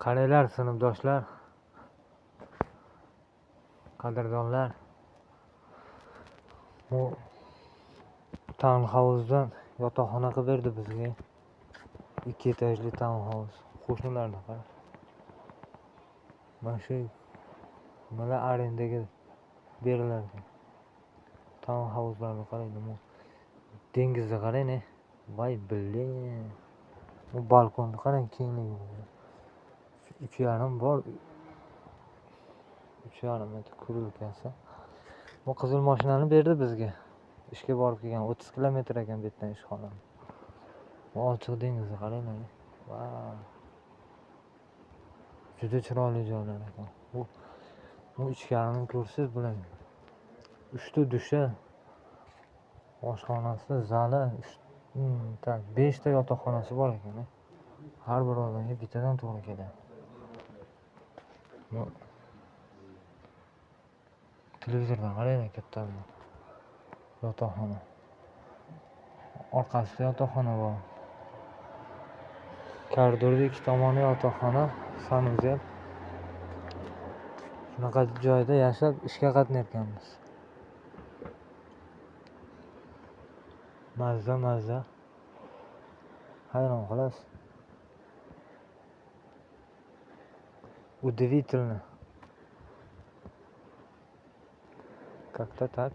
Qaranglar sinfdoshlar, qadrdonlar. Bu townhouse'dan yotoqxona qilib berdi bizga. 2 etajli townhouse. Qo'shnilarni qara. Mana shu nimalar arendaga berilar ekan. Townhouse'larni qarang, bu dengizni qarang, voy blin. Bu balkonni qarang kengligini. 3,5 bor. 3,5 metr kurilkasi. Bu qizil mashinani berdi bizga. Ishga borib kelgan 30 kilometr ekan bu yerdan ishxonam. Bu ochiq dengizni qaranglar. Vau. Juda chiroyli joylar ekan. Bu ichkarini ko'rsangiz bo'ladi. 3 ta dusha, oshxonasi, zali, tak, 5 ta yotoqxonasi bor ekan. Har bir odamga bittadan to'g'ri keladi. Bu televizordan qaranglar, katta yotoqxona. Orqasida yotoqxona bor. Koridorda ikki tomoni yotoqxona, sanuzel. Shunaqa joyda yashab ishga qatnayotganmiz. Mazza mazza. Hayron qolasiz. Удивительно. Как-то так.